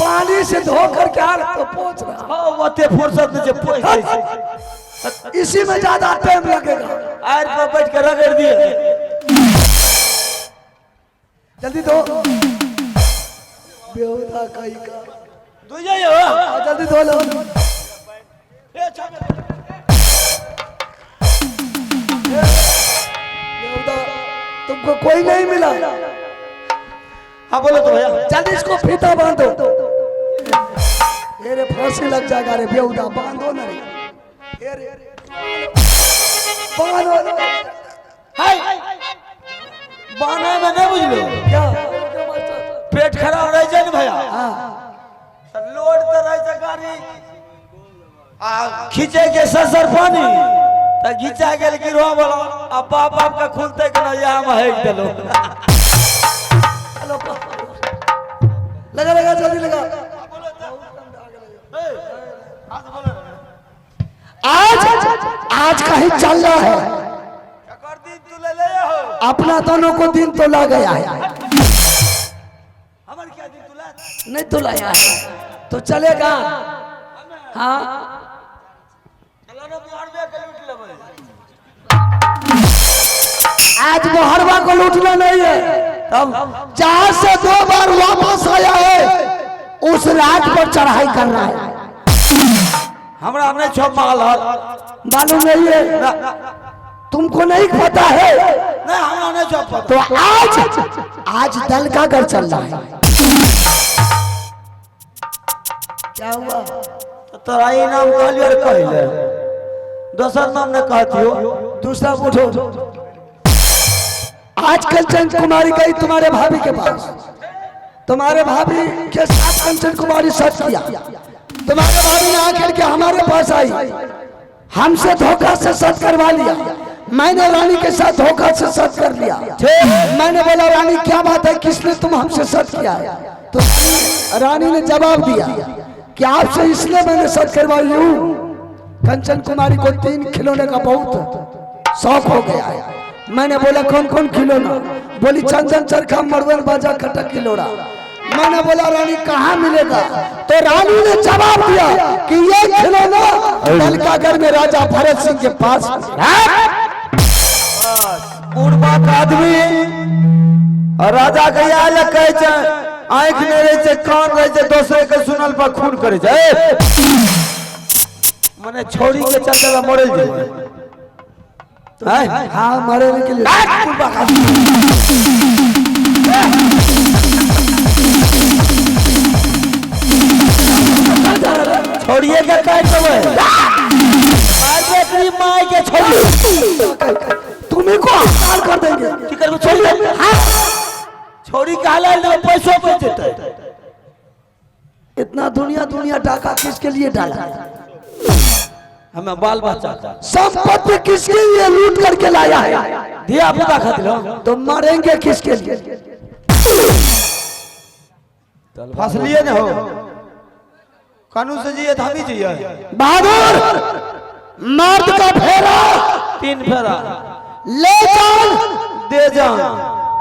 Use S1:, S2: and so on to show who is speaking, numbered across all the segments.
S1: पानी से धो कर के आल तो पोछ रहा।
S2: हाँ, ओते फुर्सत नहीं छै, पोछि दै छै।
S1: इसी में ज्यादा टाइम लगेगा।
S2: आरि पर बैठ के रगड़ दिए।
S1: जल्दी धो, बेहुदा कहीं का।
S2: धुइ जाइए।
S1: हाँ, जल्दी धो लो।
S2: ए, छाप।
S1: बेहुदा, तुमको कोई नहीं मिला?
S2: हाँ, बोलो तो भैया।
S1: जल्दी इसको फीता बांधो। मेरे फांसी लग जाएगा रे बेहुदा, बांधो ना रे। ये रे, बांधो ना।
S2: हाय, बान्हे में नहीं बुझलो।
S1: क्या?
S2: पेट खराब रहे छै ने भैया।
S1: हाँ।
S2: लोड तऽ रहै छै गाड़ी आ खींचे के ससर पानी तऽ घिचा गेल गिरोह वाला आ बाप बाप के खुलते के ना, यहाँ में हेक देलो।
S1: चलो, लगा लगा, जल्दी लगा। आज आज कहीं चल रहा है।
S2: ककर दिन तू ले ले हो?
S1: अपना दोनों को दिन तो ला गया है।
S2: हमर क्या दिन तू ला?
S1: नहीं तो लाया है तो चलेगा, हाँ।
S2: चलो ना, बिहार के लूट लेबै।
S1: आज मोहरवा को लूटना नहीं है।
S2: तब?
S1: जहां से दो बार वापस आया है, उस राज पर चढ़ाई करना है।
S2: हमरा नहीं छो माल हर।
S1: मालूम नहीं है तुमको? नहीं पता है?
S2: नहीं, हमरा नहीं छो पता।
S1: तो आज आज दल का घर चल रहा है। क्या हुआ?
S2: तो तोरा ई नाम कहलियो रे, कहले दोसर नाम ने कहतियो।
S1: दूसरा उठो। आज कंचन कुमारी गई तुम्हारे भाभी के पास। तुम्हारे भाभी के साथ कंचन कुमारी सच किया। तुम्हारे भाभी ने आकर के हमारे पास आई, हमसे धोखा से सच करवा लिया। मैंने रानी के साथ धोखा से सच कर लिया। मैंने बोला, रानी, क्या बात है? किसने तुम हमसे सच किया है? तो रानी ने जवाब दिया कि आपसे इसलिए मैंने सच करवाई हूँ, कंचन कुमारी को तीन खिलौने का बहुत शौक हो गया है। मैंने बोला, कौन कौन खिलौना? बोली, चंदन चरखा, मरवन बाजा, खटक खिलौना। मैंने बोला, रानी, कहाँ मिलेगा? तो रानी ने जवाब दिया कि ये खिलौना दलकागढ़ में राजा भरत सिंह के पास है।
S2: बुढ़बाक आदमी और राजा के इएह लए कहै छै, आँखि नहि रहै छै, कान रहै छै, दोसरे के सुनल पर खून करै छै। ए! मने छौड़ी के चलते में मरल जेबै? आँय?
S1: हाँ, मरे के लिए।
S2: बुढ़बाक आदमी। छौड़िए के काटि देबै, मारबे तोरी माय के छौड़ी।
S1: तुम्ही को हड़ताल कर देंगे।
S2: की करबै छौड़ी?
S1: हाँ।
S2: छौड़ी के हलाल देबै, पैसो बचि जेतै।
S1: इतना दुनिया दुनिया टाका किसके लिए डाला?
S2: हमें बाल बच्चा का।
S1: संपत्ति किसके लिए लूट करके लाया है?
S2: धिया पुता खातिर हो।
S1: तो मरेंगे किसके लिए?
S2: फसलिए ने हो, कानून से जिए तो हम ही जिए।
S1: बहादुर, मर्द का फेरा
S2: तीन फेरा।
S1: ले जान,
S2: दे जान।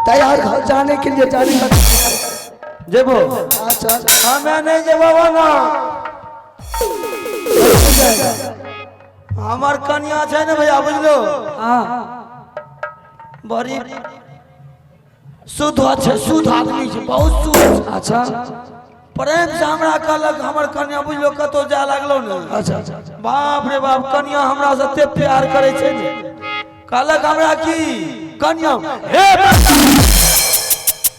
S1: तैयार घर जाने के लिए, जाने का।
S2: जेबो?
S1: हाँ, चल।
S2: हमें नहीं जेबो ना। हमर कनिया छै ने भैया, बुझलो?
S1: हाँ।
S2: बड़ी शुद्ध छै, शुद्ध आदमी छै, बहुत शुद्ध।
S1: अच्छा।
S2: प्रेम से हमरा कहलक हमर कनिया, बुझलो, कतौ जाय लागलो ने।
S1: अच्छा अच्छा अच्छा।
S2: बाप रे बाप, कनिया हमरा से एते प्यार करे छै ने, कहलक हमरा की कनिया हे।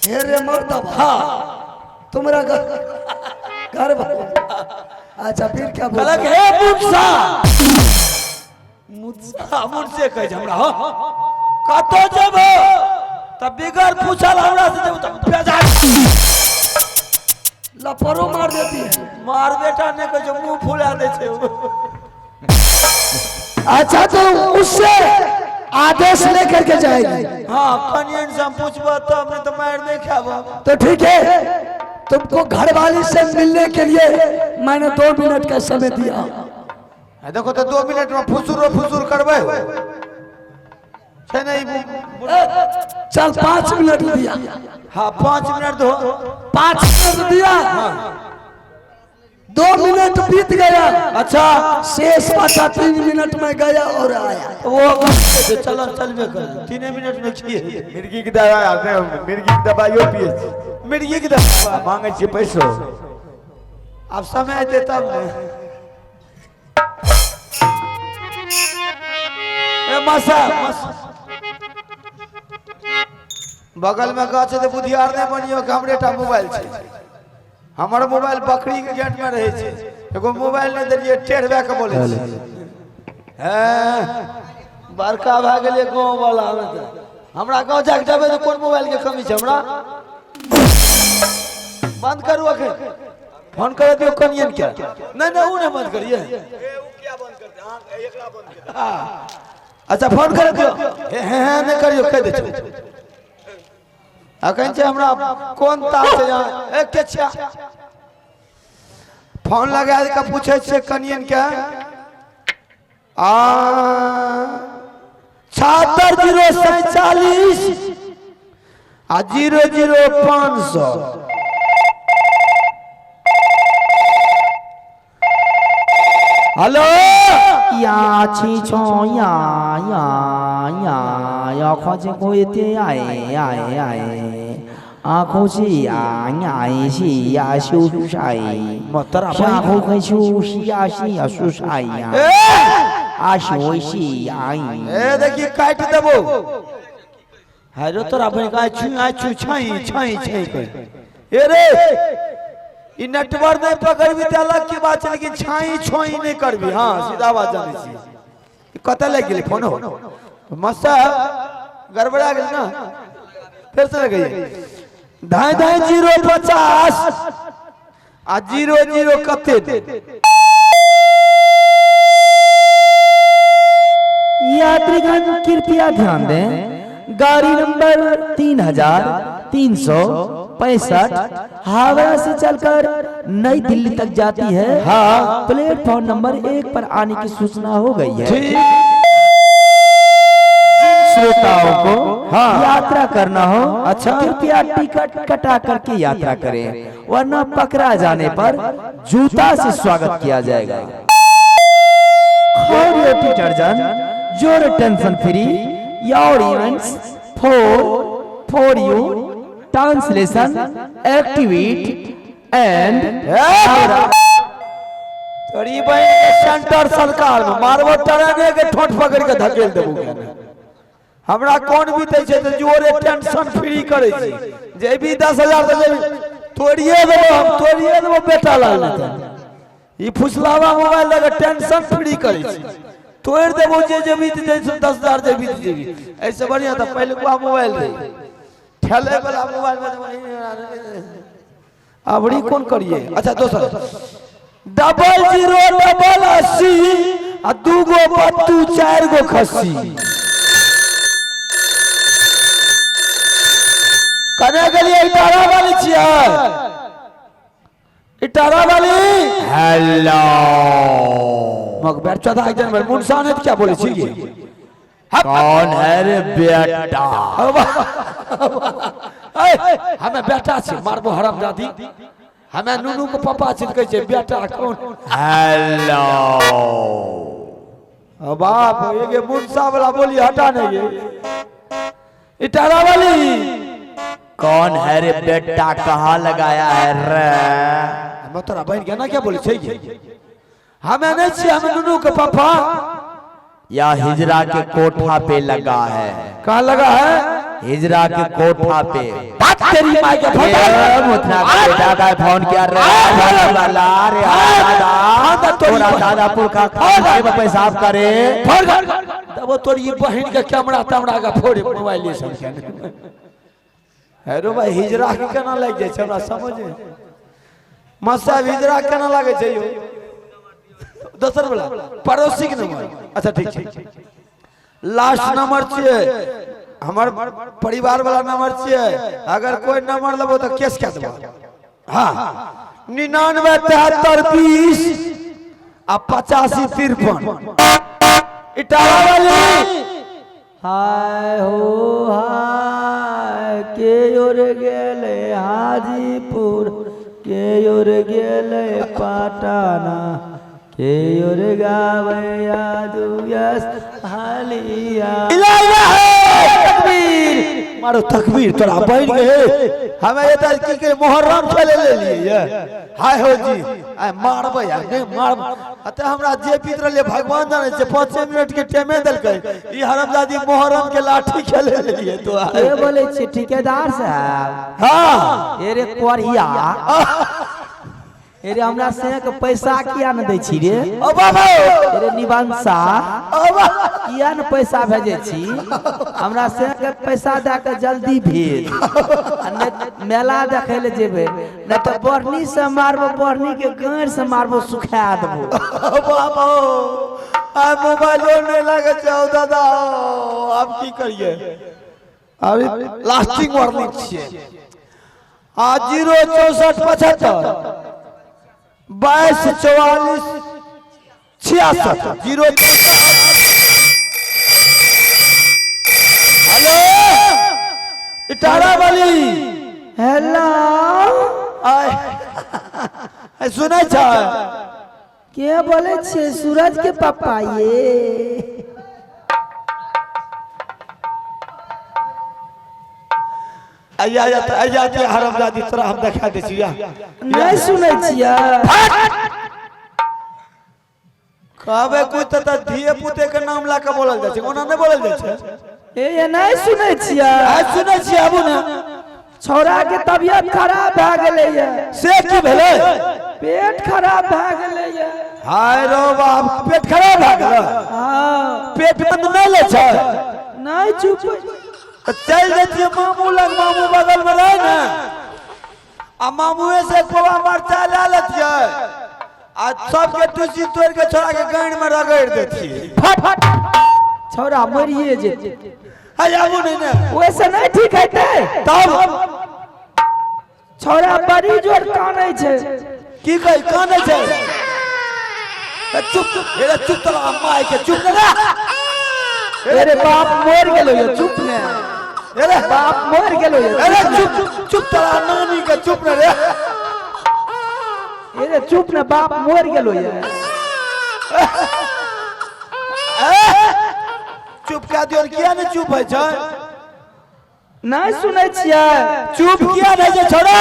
S1: हे रे मर्द।
S2: हाँ।
S1: तुम्हारा घर घर अच्छा, फिर क्या बोल?
S2: कहलक, हे मुनसा, मुनसा, मुनसे कहै छै हमरा हो, कतौ जेबो तऽ बिगर पूछल हमरा से जेबो तऽ बेजार।
S1: लपरो मार देती है।
S2: मार बेटा नहि कहै छै, मुंह फुला दै छै।
S1: अच्छा, तो उससे आदेश लेकर के जाएगी?
S2: हाँ, कनियन से हम पूछबो तब, नहीं तऽ मारि नहि खाबो।
S1: तो ठीक है, तुमको घरवाली से मिलने के लिए मैंने 2 मिनट का समय दिया।
S3: आ देखो तो 2 मिनट में फुसुरो फुसुर करबै।
S2: छै ने ई
S1: चल 5 मिनट दिया।
S2: हाँ, 5 मिनट दो।
S1: 5 मिनट दिया, 2 मिनट बीत गया।
S2: अच्छा।
S1: शेष बचा 3 मिनट में गया और आया।
S2: वो चलो, चलबे कर, 3 मिनट में किए।
S3: मिर्गी के दवाई आते, मिर्गी के दवाइयो पिए छी।
S2: मिर्गी के दवा।
S3: आ मांगे छियै पैसो।
S2: अब समय अयतै तब ने। ए मासा, मासा। बगल में गाछ छै तऽ बुधियार नहि बनियो कि हमरे टा मोबाइल छै। हमर मोबाइल बकरी के गेट में रहै छै। एगो मोबाइल नहि देलियै, टेढ़ भए के बोलै छै। हैं, बड़का भए गेलियै गाँव वाला मे तऽ। हमरा गाँव जाके देबै तऽ कोन मोबाइल के कमी छै हमरा? बंद करू अखन, फोन कर दियौ कनियन के। नहीं नहीं, ऊ नहीं, बंद करिए। हाँ। अच्छा, फोन कर दियौ। हे हे हे नहीं करियौ, कहि दै छियौ। अखन छै हमरा कोन तार छै यहाँ? ए के छिया? फोन लगा के पूछै छियै कनियन के। आ 76 0 47 आ 0 0 500। हेलो।
S4: 呀，起床呀呀呀，要快点快点哎哎哎，啊，可是呀呀是呀修晒，下午快休息呀是呀修晒呀，啊休息呀。
S2: ए देखी, काटि देबो। हाय रे तोरा बहिन, आइ छु आइ छु छाई छाई छाई कर। ए रे, ई नेटवर्क नहीं पकड़बी तऽ अलग के बात छै, लेकिन छाई छोई नहीं करबी। हाँ, सीधा बात जानै छी। ई कतऽ लागि गेलै फोन? हो मस्त गड़बड़ा गेल ना। फेर से लगैए। ढाई ढाई जीरो पचास आ जीरो जीरो कते?
S4: यात्रीगण कृपया ध्यान दें, गाड़ी नंबर 3365 हावड़ा से चलकर नई दिल्ली तक जाती है।
S2: हाँ।
S4: प्लेटफॉर्म नंबर 1 पर आने की सूचना हो गई है।
S2: ठीक।
S4: श्रोताओं को
S2: हाँ।
S4: यात्रा करना हो,
S2: अच्छा।
S4: कृपया टिकट कटा करके यात्रा करें, वरना पकड़ा जाने पर जूता से स्वागत किया जाएगा। डिटर्जेंट जोर tension free your events for you translation activity and
S2: तोरी बहिन के सेंटर सरकार में मारबो, टराने के ठोंठ पकड़ के धकेल देबो। हमरा कोन बीते छै तऽ जोरे टेंशन फ्री करै छी। जेबी 10,000 तऽ जेबी तोड़िए देबो, हम तोड़िए देबो बेटा लाल। नहि तऽ ई फुसलावा मोबाइल लगे टेंशन फ्री करै छी, तोड़ि देबो। जे जेबी तऽ 10,000 जेबी तऽ जेबी। एहिसँ बढ़िआँ तऽ पहिलुका मोबाइल रहै, ठेले वाला मोबाइल में। अबरी कोन करिए? अच्छा, दोसर 00 80 आ दू गो बत्तू चारि गो खस्सी। कने गेलियै? इटारा वाली छियै? इटारा वाली।
S3: हेलो।
S2: मग बैठ चौथा एक जन मुनसा ने क्या बोले छी?
S3: कौन है रे बेटा?
S2: हमें बेटा छी, मारबो हराम दादी। हमें नुनू के पापा छी, कहै छै बेटा कौन?
S3: हेलो।
S2: बाप ये मुनसा वाला बोली हटा नहीं ये इटारा वाली।
S3: कौन है रे बेटा, कहाँ लगाया है रे?
S2: हम तोरा बहन के ना क्या बोले छै? हमें नहीं छी, हम नुनू के पापा।
S3: या हिजरा के कोठा पे लगा है।
S2: कहाँ लगा है?
S3: हिजरा के कोठा पे।
S2: बात तेरी माई के
S3: ये
S2: फटा।
S3: मुथरा का बेटा का फोन किया रे वाला रे दादा, तोरा दादा पुरखा खाए पेशाब करे।
S2: फोड़ तब वो तोरी बहन के कैमरा तमरा के फोड़े मोबाइल सब के। हेरो भाई, हिजरा के केना लागि जाइ छै हमरा समझ मास्टर, हिजरा केना लागै छै यौ? दोसर वाला पड़ोसी के नंबर। अच्छा, ठीक छै। लास्ट नंबर छियै, हमर परिवार वाला नंबर छियै। अगर कोई नंबर लेबो तऽ केस कए देबो। हाँ, 99 73 20 आ 85 53। इटावा वाली।
S4: हाय हो हाय के ओर गेले हाजीपुर के ओर गेले पटना के ओर गावे यादुयस हालिया।
S2: तकबीर मारो तकबीर तोरा बढ़ गए। हमें ये तो की के मुहर्रम खेले ले लिए ये हाय हो जी आय मारबै आ नहीं मारब अते हमरा जे पीत रहले भगवान जाने छै। 5 मिनट के टाइमे देलकै ई हरामजादी मुहर्रम के लाठी खेले ले लिए तो।
S4: के बोले छी ठेकेदार साहब?
S2: हां।
S4: ए रे कोरिया, ए रे हमरा से के पैसा किया न दै छी रे?
S2: ओ बाबा।
S4: ए रे निबंसा।
S2: ओ बाबा।
S4: किया न पैसा भेजै छी? हमरा से के पैसा दए के जल्दी भेज आ नहि मेला देखै लए जेबै, नहि तऽ बढ़नी से मारबो, बढ़नी के गाँड़ से मारबो, सुखा देबो।
S2: ओ बाबा, आ मोबाइलो नहीं लागे छै। ओ दादा, आब की करिए? अभी लास्टिंग वार्निंग छियै। आ 0 64 75 22 44 66 0। हेलो, इटारा वाली।
S4: हेलो।
S2: आय आय, सुनै छै?
S4: के बोलै छियै? सूरज के पापा ये?
S2: आया आया आया जे हरामजादी तोरा हम देखा दै छी।
S4: नहीं सुनै छियै?
S2: कहबै कुछ तऽ धिये पुते के नाम ला के बोलल जाइ छै, ओना नहि बोलल जाइ छै।
S4: ए ये नहीं सुनै छियै?
S2: आइ सुनै छियै, आबू ने।
S4: छौड़ा के तबियत खराब भए गेलै ये।
S2: से की भेलै?
S4: पेट खराब भए गेलै ये।
S2: हाय रो बाप, पेट खराब भए गेलै?
S4: हाँ।
S2: पेट बंद नहि लै छै?
S4: नहीं चुप।
S2: तऽ चलि जैतियै मामू लग, मामू बगल मे रहै ने, आ मामूए से एक पौआ मरचाइ लए लेतियै आ सबके टुसी तोड़ि के छोड़ा के गाँड़ मे रगड़ि देतियै।
S4: फट फट, छौड़ा मरिए जेतै।
S2: हाय, आबू नहि ने।
S4: ओहिसँ नहीं ठीक हेतै।
S2: तब?
S4: छौड़ा बड़ी जोर कानै छै।
S2: की कही कानै छै? ए, चुप चुप, ए चुप तोरा अम्मा आइ के, चुप ने रे।
S4: अरे बाप मर गेलो ये, चुप ने।
S2: अरे
S4: बाप मर गेलो ये।
S2: अरे चुप चुप, तोरा नानी के, चुप ने रे।
S4: अरे चुप ने, बाप मर गेलो ये।
S2: चुप कए दियौ? किया ने चुप होइ छै?
S4: नहीं सुनै छियै?
S2: चुप किया नहि छै छोड़ा?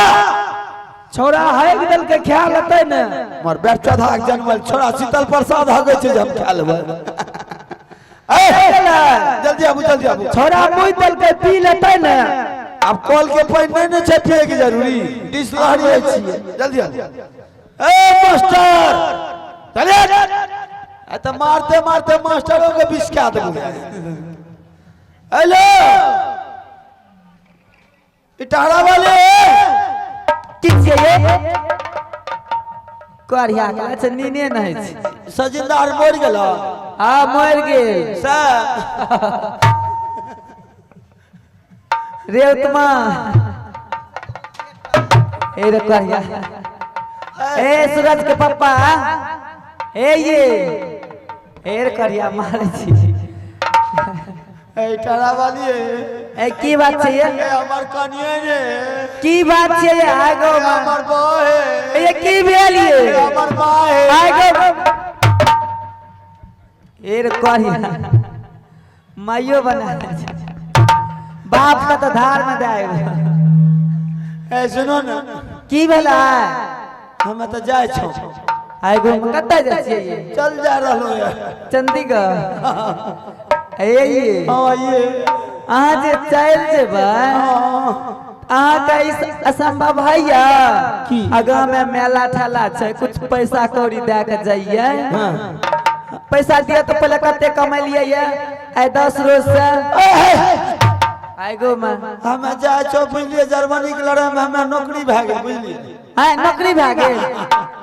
S4: छौड़ा हाइक देलकै, खा लेतै ने।
S2: मर बैठ चौधा के जनमल छोड़ा शीतल प्रसाद हगै छै जे हम खा लेबै। ए, जल्दी आबू, जल्दी आबू।
S4: छौड़ा मुइ देलकै, पी लेतै ने।
S2: आब कल के पानि नहि ने छै पिए के जरूरी, डिश लहरी छियै। जल्दी आबू। ए मास्टर, चलिए। आ तऽ मारते मारते मास्टरों के विष कए देबू। हेलो, इटारा वाले।
S4: की छियै ये? करिया के अच्छा नीने नहि छै।
S2: सजिंदार मरि गेल?
S4: हाँ, मरि गेल।
S2: से
S4: रे उत्तमा, ए रे करिया, ए सूरज के पप्पा, ए ये ए रे करिया मारै छी।
S2: ए इटारा वाली।
S4: ए की बात छै ये?
S2: ए हमर कनिए ने।
S4: की बात छै ये? आगो
S2: ए हमर बा हे।
S4: ये की भेल ये?
S2: ए हमर बा हे।
S4: आगो ए रे करिया, माइयो बना दै छै। बाप के तऽ धार में दे।
S2: ए सुनो ने।
S4: की भेलै?
S2: हमे तऽ जाइ छौ।
S4: आगो कतऽ जाइ छियै ये?
S2: चल जा रहलो ये।
S4: चंडीगढ़? ए ये।
S2: हाँ ये।
S4: अहाँ जे चलि जेबै, अहाँके ई असंभव है या आगाँ में मेला ठेला छै, कुछ पैसा कौड़ी दए के जाइए। पैसा दिअ तऽ पहिले। कते कमेलियै ये आइ 10 रोज से? आइगो में
S2: हमे जाइ छौ, बुझलियै? जर्मनी के लड़ाई में हमरा नौकरी भए गेल, बुझलियै?
S4: आइ नौकरी भए गेल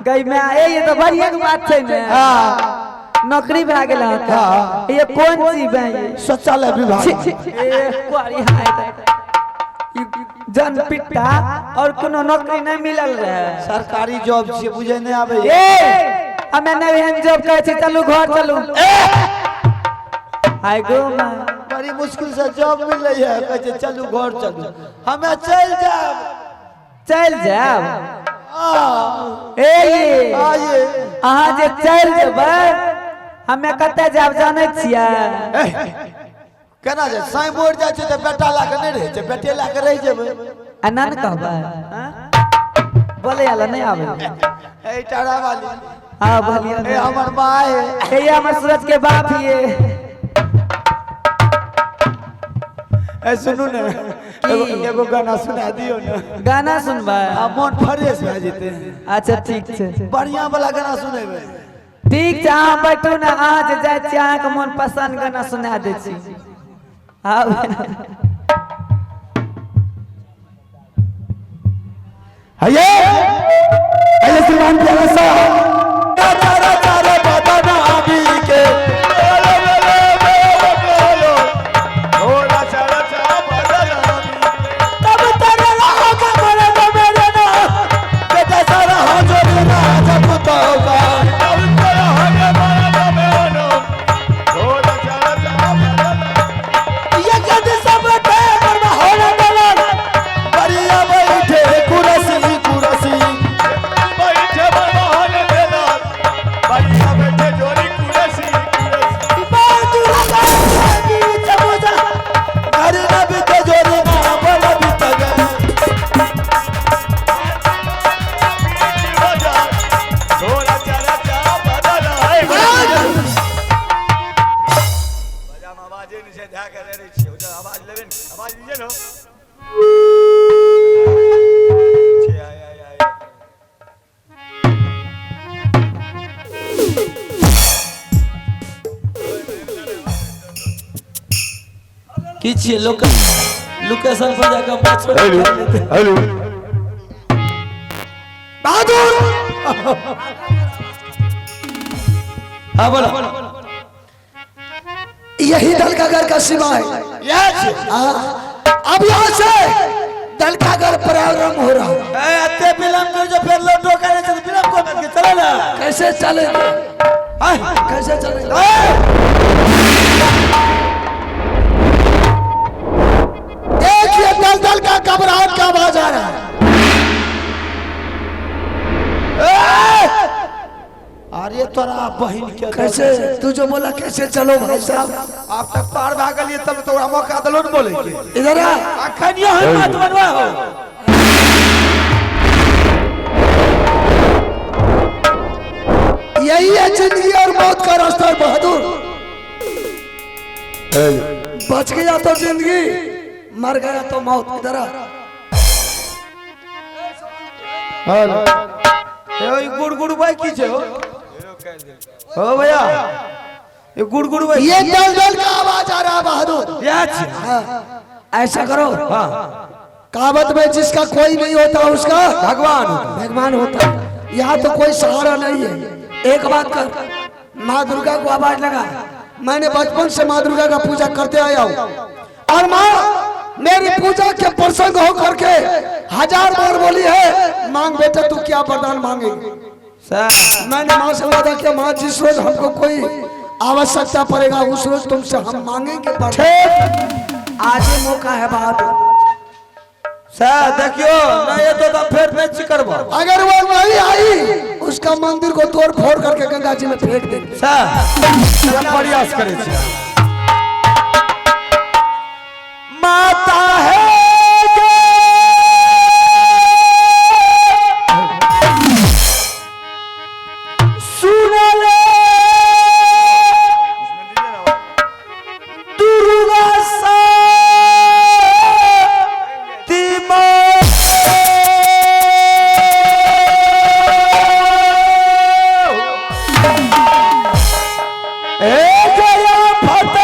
S4: गई में? ए ये तऽ बढ़िया के बात छै ने, नौकरी भए गेल अहाँके। ये कोन चीज है ये?
S2: शौचालय विभाग।
S4: ए कुआरी हाय तऽ। ई जन पिट्टा और कोनो नौकरी नहीं मिलल रहे?
S2: सरकारी जॉब छियै, बुझै नहि आबै।
S4: ए हमे नहि एहन जॉब करै छी, चलू घर चलू। आइ गो माँ।
S2: बड़ी मुश्किल से जॉब मिललै है, कहै छै चलू घर चलू, हमे चलि जायब।
S4: चलि जायब?
S2: हाँ।
S4: ए ये
S2: आइए।
S4: अहाँ जे चलि जेबै, हमे कतऽ जायब जानै छियै?
S2: केना जे साँइ मरि जाइ छै तऽ बेटा लए कऽ नहि रहै छै, बेटे लए कऽ रहि जेबै।
S4: एना ने कहबै, हाँ? बोले आला नहि आबै।
S2: ए टारा वाली।
S4: हाँ, बोलिए।
S2: ए हमर माय।
S4: ए ये हमर सूरज के बाप ये।
S2: ए सुनू ने, एगो एगो गाना सुना दियौ ने।
S4: गाना सुनबै?
S2: आ मोन फ्रेश भए जेतै।
S4: अच्छा, ठीक छै।
S2: बढ़िया वाला गाना सुनेबै।
S4: ठीक छै, अहाँ बैठू ने। अहाँ जे जाइ छी, अहाँके मन पसन्द गाना सुना दै छी। आउ।
S1: आइए आइए श्रीमान प्यारा साहब।
S2: तारा तारा बदन आबी के तब तारा रहो के मरे तो मेरे ना बेटा सारा हो जो ना जब तो का। ये कद सब थे पर होने दलाल बढ़िया बैठे कुरसी कुरसी। घर न बीत जोरी ना बल बीत गए।
S3: आवाज लीजिए ना।
S2: की छियै लोकेशन पर जाकर माछ।
S3: हेलो।
S1: बहादुर।
S2: हाँ, बोलो।
S1: यही दल का घर का सीमा है। हाँ, अब यहाँ से दल का घर प्रारंभ हो रहा है।
S2: ए अत्ते विलम्ब कर जो फिर लौटो करे तो विलम्ब को मत के चलो ना।
S1: कैसे चलेंगे? कैसे चलेंगे? देखिए, दल दल का घबराहट का आवाज आ रहा है।
S2: अरे तोरा बहिन के।
S1: कैसे तू जो बोला, कैसे चलो भाई साहब?
S2: आप तक पार भए गेलियै तब तोरा मौका देलो ने बोले के।
S1: इधर आ।
S2: अखन यो हम बात बनवा हो।
S1: यही है जिंदगी और मौत का रास्ता बहादुर। बच गया तो जिंदगी, मर गया तो मौत। इधर आ।
S2: ए ओ गुड़ गुड़ भाई की छै हो हो भैया, ये गुड़ गुड़ भाई।
S1: ये दल दल का आवाज आ रहा है बहादुर।
S2: या छै।
S1: हाँ, ऐसा करो।
S2: हां।
S1: कहावत में जिसका कोई नहीं होता उसका
S2: भगवान होता।
S1: भगवान होता है। यहाँ तो कोई सहारा नहीं है। एक बात कर, माँ दुर्गा को आवाज लगा। मैंने बचपन से माँ दुर्गा का पूजा करते आया हूँ और माँ मेरी पूजा के प्रसंग हो करके 1000 बार बोली है, मांग बेटा, तू क्या वरदान मांगेगी? मैंने माँ से वादा किया, माँ, जिस रोज हमको कोई आवश्यकता पड़ेगा उस रोज तुमसे हम मांगेंगे वरदान। आज ही मौका है बहादुर।
S2: सर, देखियो नहीं तो तब फिर नहीं करबो।
S1: अगर वो नहीं आई, उसका मंदिर को तोड़ फोड़ करके गंगा जी में फेंक देंगे।
S2: सर, प्रयास करे छी। माता है के सुन ले दुर्गा सती माँ। ए गया फत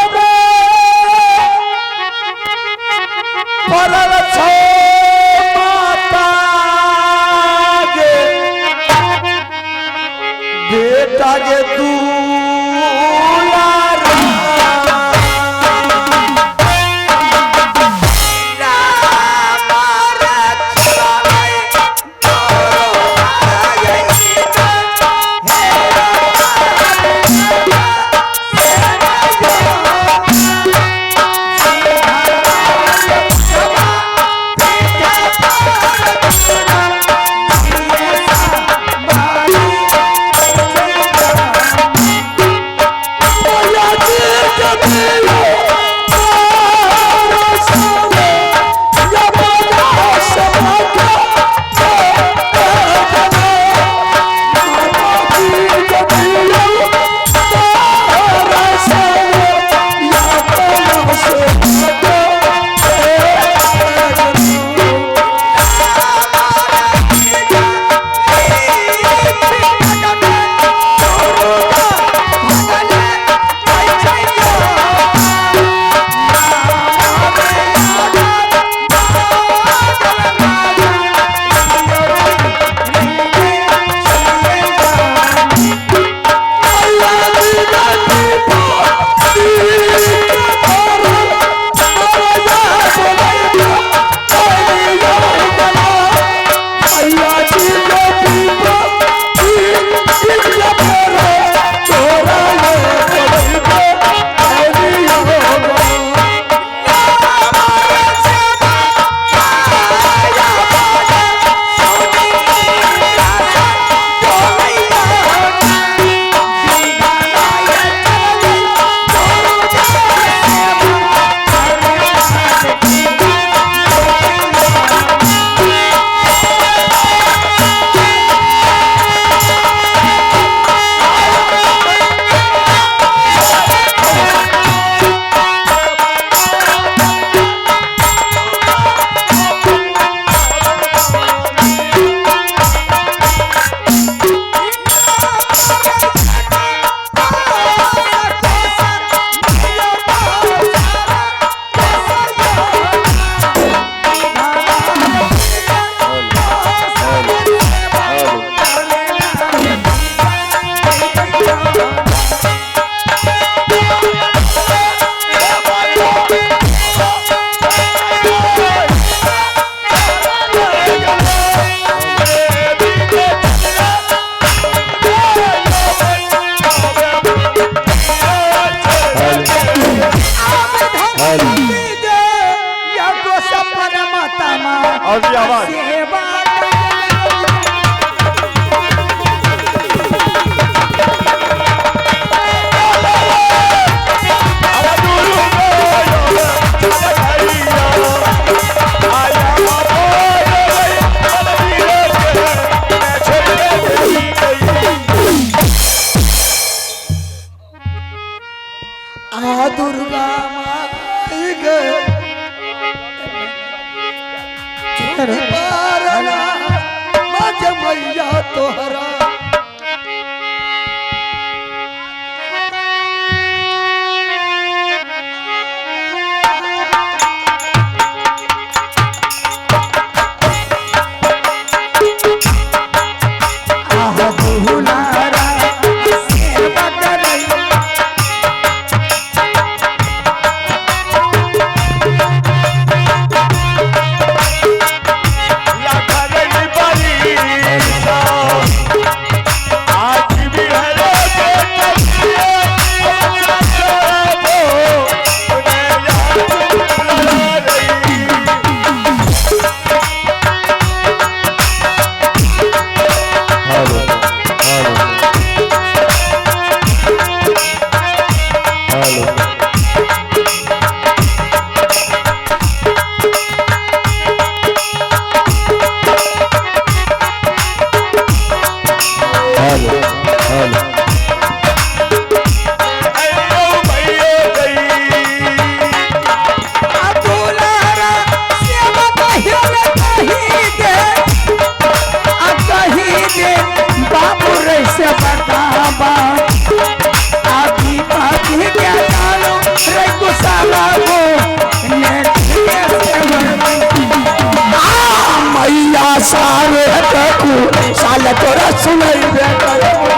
S1: सारे ककू साल तोरा सुनैबे करबो।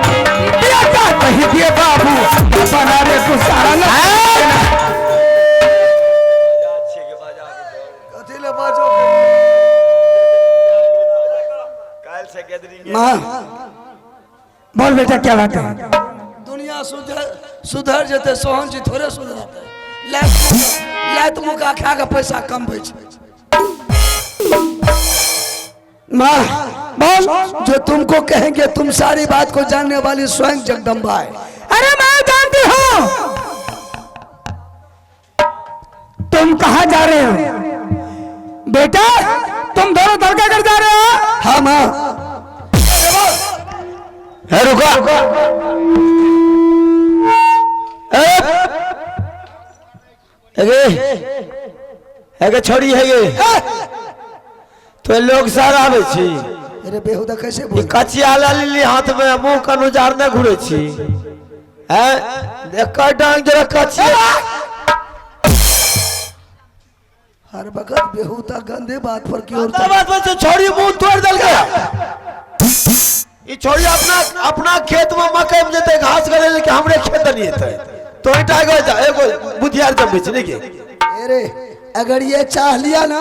S1: बेटा कहि दे बाबू अपना रे कुसाल। माँ
S5: बोल बेटा क्या बात है?
S1: दुनिया सुधर सुधर जेतै, सोहन जी थोड़े सुधरतै। लात मुका खा के पैसा कमबै छै। माँ बोल, जो तुमको कहेंगे तुम सारी बात को जानने वाली स्वयं जगदम्बा है।
S5: अरे मैं जानती हूँ तुम कहाँ जा रहे हो बेटा, तुम दोनों दरगाह कर जा रहे हो।
S1: हाँ माँ।
S2: हे रुका, एगे छोड़ी है गे तो लोग सारा आबै छी।
S1: अरे बेहुदा कैसे
S2: ई
S1: बोल?
S2: कचिया लऽ लेली हाथ में, मुंह कनु जारने घुरे छी। हैं एकर डांग जरा कचिया।
S1: हर वक्त बेहुदा गंदे बात पर क्यों?
S2: गंदा बात पर छोड़ी मुंह तोड़ देलकै। ई छोड़ी अपना अपना खेत में मकई में जेतै घास करे लेकिन हमरे खेत नहीं एतै। तो ईटा एगो एगो बुधियार जमबै छै ने के?
S1: अरे अगर ये चाह लिया ना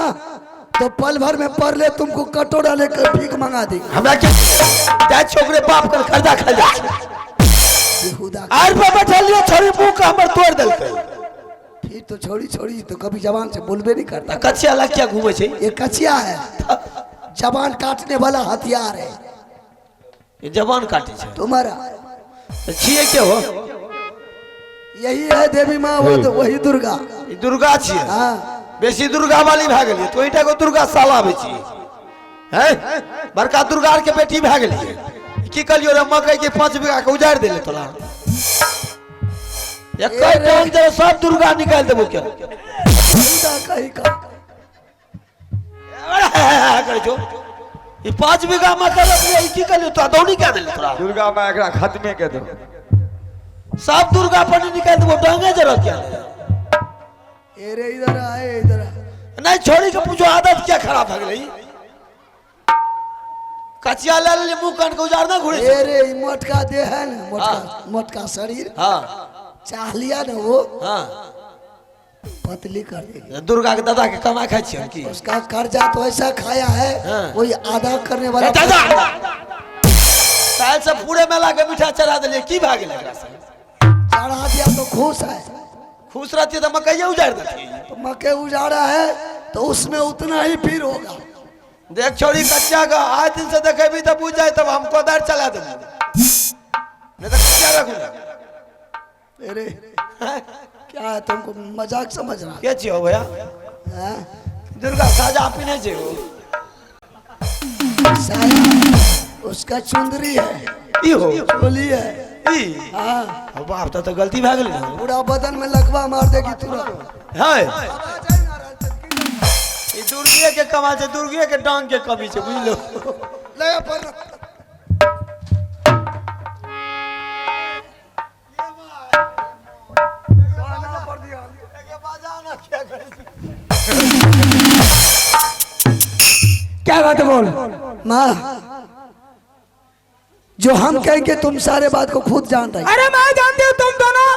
S1: तो पल भर में पर ले तुमको कटोरा लेकर भीख मंगा देगी।
S2: हमरा के जाय छोकरे बाप कर कर्जा खा जाय।
S1: बेहुदा
S2: आर पर बैठल लियो छोड़ी मुंह के हमर तोड़ देलकै।
S1: फिर तो छोड़ी छोड़ी तो कभी जबान से बोलबे नहीं करता।
S2: कचिया लग क्या घूमे छै?
S1: ये कचिया है, जबान काटने वाला हथियार है।
S2: ये जबान काटे छै
S1: तुम्हारा
S2: छियै के हो?
S1: यही है देवी माँ, वो तो वही दुर्गा।
S2: ई दुर्गा छियै।
S1: हाँ
S2: बेसी दुर्गा वाली भए गेलियै तो एटा को दुर्गा साला आबै छी। हैं बड़का दुर्गा के बेटी भए गेलियै। की कहलियो रे मकई के 5 बीघा के उजाड़ि देले तोरा। एकै टांग जरा सब दुर्गा निकालि देबो के।
S1: बेहुदा कहीं का
S2: करै छौ ई 5 बीघा मकई रोपलियै, ई की कहलियो तोरा दौनी कए देले तोरा?
S6: दुर्गा माँ एकरा खत्मे के दो।
S2: सब दुर्गा पानी निकालि देबो डांगे जरा क्या।
S1: अरे इधर आए इधर आए।
S2: नहीं छोड़ी के पूछो आदत क्या खराब भऽ गेलै। कचिया ले लेली मुंह कान के उजाड़ ना घुरे।
S1: अरे ई मोटका देह है ना, मोटका मोटका शरीर।
S2: हाँ
S1: चाह लिया ना वो
S2: हाँ
S1: पतली कर देगी।
S2: दुर्गा के दादा के कमा खाइ छियन की?
S1: उसका कर्जा तो ऐसा खाया है।
S2: हाँ।
S1: वही आधा करने वाला।
S2: दादा काल्हि से पूरे मेला के मीठा चढ़ा देलियै, की भए गेलै एकरा से?
S1: चढ़ा दिया तो खुश है।
S2: खुश रहती तो मकइये उजाड़ देती।
S1: तो मके उजाड़ा है तो उसमें उतना ही फिर होगा।
S2: देख छोड़ी कच्चा का आज दिन से देखेबी तब बुझ जाए, तब हम कोदार चला देबो, नहीं तो कच्चा रखू।
S1: अरे क्या है तुमको मजाक समझ रहा
S2: के छियो भैया?
S1: है?
S2: दुर्गा साजा पीने छियो।
S1: साया उसका चुंदरी है,
S2: ई हो
S1: चोली है।
S2: ई
S1: हाँ
S2: बाप तो गलती भए गेलै ने।
S1: पूरा बदन में लकवा मार देगी तुरंत।
S2: है ई दुर्गे के कमाल छै, दुर्गे के डांग के कमी छै, बुझलो।
S1: ले पर
S5: क्या बात है बोल?
S1: माँ जो हम कहेंगे तुम सारे बात को खुद जान रहे।
S5: अरे मैं जानती हूँ तुम दोनों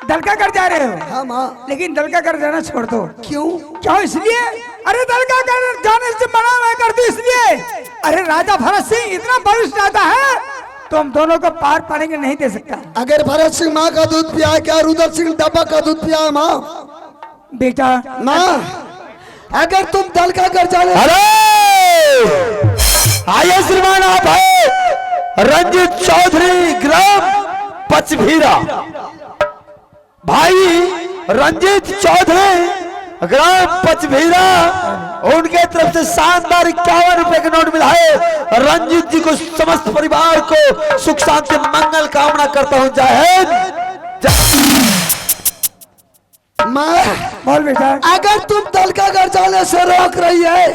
S5: दलका कर जा रहे हो।
S1: हाँ माँ।
S5: लेकिन दलका कर जाना छोड़ दो।
S1: क्यों?
S5: क्यों इसलिए? अरे दलका कर जाने से मना मैं कर दी इसलिए। अरे राजा भरत सिंह इतना बलिष्ठ राजा है, तुम दोनों को पार पाने के नहीं दे सकता।
S1: अगर भरत सिंह माँ का दूध पिया है क्या रुद्र सिंह डब्बा का दूध पिया है माँ?
S5: बेटा
S1: माँ अगर तुम दलका कर जाने।
S2: अरे आइए श्रीमान, आप है रंजित चौधरी ग्राम पचभीरा। भाई रंजित चौधरी ग्राम पचभीरा, उनके तरफ से शानदार 51 रुपए का नोट मिला है। रंजित जी को समस्त परिवार को सुख शांति मंगल कामना करता हूं। जय हिंद।
S1: माँ
S5: बोल बेटा।
S1: अगर तुम दलका घर जाने से रोक रही है